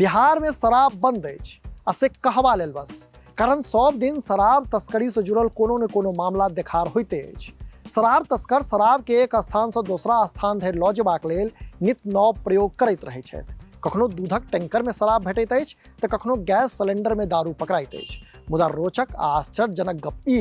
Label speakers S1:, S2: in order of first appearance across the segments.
S1: बिहार में शराब बंद अछि आ से कहबा लेल बस, कारण सब दिन शराब तस्करी से जुड़ल कोनो ने कोनो मामला देखार होइते अछि। शराब तस्कर शराब के एक स्थान से दोसरा स्थान धरि लऽ जेबाक लेल नित नव प्रयोग करैत रहै छथि। कखनो दूधक टैंकर में शराब भेटैत अछि तऽ कखनो गैस सिलेंडर में दारू पकड़ाइत अछि। मुदा रोचक आ आश्चर्यजनक गप ई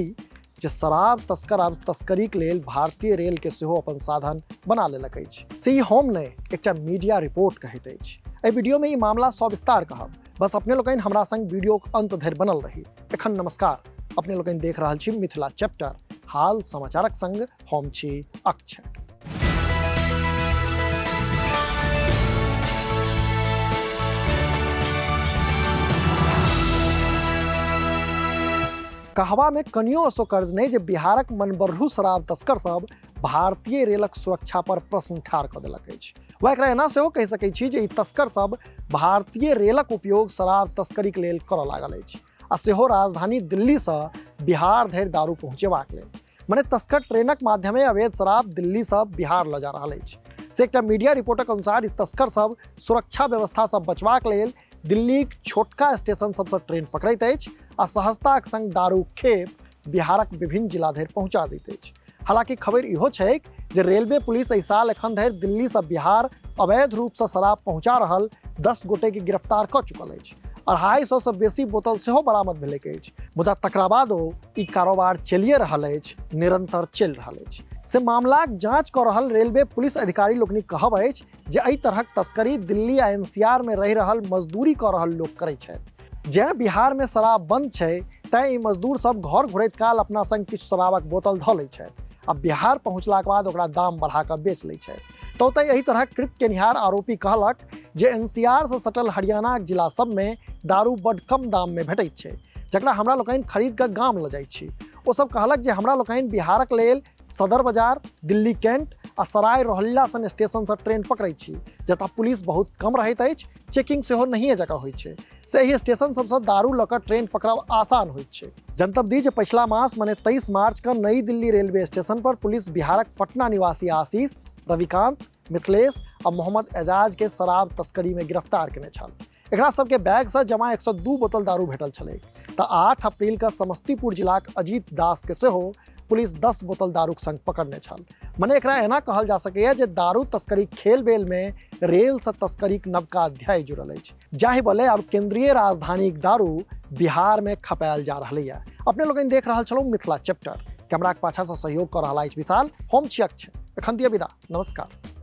S1: जे शराब तस्कर आब तस्करीक लेल भारतीय रेल के सेहो अपन साधन बना लेलक अछि। से ई हम नहि, एकटा मीडिया रिपोर्ट कहैत अछि। एहि वीडियो में ई मामला सविस्तार कहब, बस अपने लोकनि हमरा संग वीडियोक अंत धरि बनल रही। एखन नमस्कार, अपने लोकनि देख रहल छी मिथिला चैप्टर, हाल समाचारक संग हम छी अक्षय। कहबा में कनियो असोकर्ज नहीं जे बिहारक मनबढ़ू शराब तस्कर सब भारतीय रेलक सुरक्षा पर प्रश्न ठाढ़ कऽ देलक अछि। वा एकरा एना सेहो कहि सकै छी जे ई तस्कर सब भारतीय रेलक उपयोग शराब तस्करीक लेल करऽ लागल अछि, आ सेहो राजधानी दिल्लीसँ बिहार धरि दारू पहुँचेबाक लेल। मने तस्कर ट्रेनक माध्यमे अवैध शराब दिल्लीसँ बिहार लऽ जा रहल अछि। से एकटा मीडिया रिपोर्टक अनुसार ई तस्कर सब सुरक्षा व्यवस्थासँ बचबाक लेल दिल्लीक छोटका स्टेशन सबसँ ट्रेन पकड़ैत अछि आ सहजताक संग दारू खेप बिहारक विभिन्न जिला धरि पहुंचा दैत अछि। हालांकि खबर इहो छैक जे रेलवे पुलिस एहि साल एखन धरि दिल्लीसँ बिहार अवैध रूपसँ शराब पहुंचा रहल 10 गोटे के गिरफ्तार कऽ चुकल अछि। 250 सँ बेसी बोतल सेहो बरामद भेलैक अछि। मुदा तकरा बादो ई कारोबार चलिए रहल अछि, निरंतर चलि रहल अछि। से मामलाक जांच कऽ रहल रेलवे पुलिस अधिकारी लोकनिक कहब अछि जे एहि तरहक तस्करी दिल्ली आ एनसीआर में रहि रहल मजदूरी कऽ रहल लोक करै छथि। जैं बिहार में शराब बंद छै तैं ई मजदूर सब घर घुरैत काल अपना संग किछु शराबक बोतल धऽ लै छथि आ बिहार पहुंचलाक बाद ओकरा दाम बढ़ा कऽ बेच लै छथि। तऽ ओतहि एहि तरहक कृत्य केनिहार आरोपी कहलक जे एनसीआर से सटल हरियाणाक जिला सब में दारू बड्ड कम दाम में भेटैत छै, जकरा हमरा लोकनि खरीद कऽ गाम लऽ जाइ छी। ओ सब कहलक जे हमरा लोकनि बिहारक लेल सदर बाजार, दिल्ली कैंट आ सराय रोहल्ला सन स्टेशन से ट्रेन पकड़ै छी, जतऽ पुलिस बहुत कम रहैत अछि, चेकिंग सेहो नहिए जकाँ होइत छै। से एहि स्टेशन सबसँ दारू लऽ कऽ ट्रेन पकड़ब आसान होइत छै। जनतब दी जे पछिला मास मने 23 मार्च के नई दिल्ली रेलवे स्टेशन पर पुलिस बिहारक पटना निवासी आशीष, रविकांत, मिथिलेश आ मोहम्मद एजाज के शराब तस्करी में गिरफ्तार केने छल। एकरा सबके बैग से जमा 102 बोतल दारू भेटल छलै। तऽ 8 अप्रैल के समस्तीपुर जिलाक अजीत दास के सेहो पुलिस 10 बोतल दारूक संग पकड़ने छल। मने एकरा एना कहल जा सकैए जे दारू तस्करी खेल बेल में रेल से तस्करीक नवका अध्याय जुड़ल अछि, जाहि बले अब केंद्रीय राजधानीक दारू बिहार में खपायल जा रहलैए। अपने लोकनि देख रहल छलहुँ मिथिला चैप्टर। कैमराक पाछा से सहयोग कऽ रहल अछि विशाल, हम छी अक्षय। एखन दिअ विदा, नमस्कार।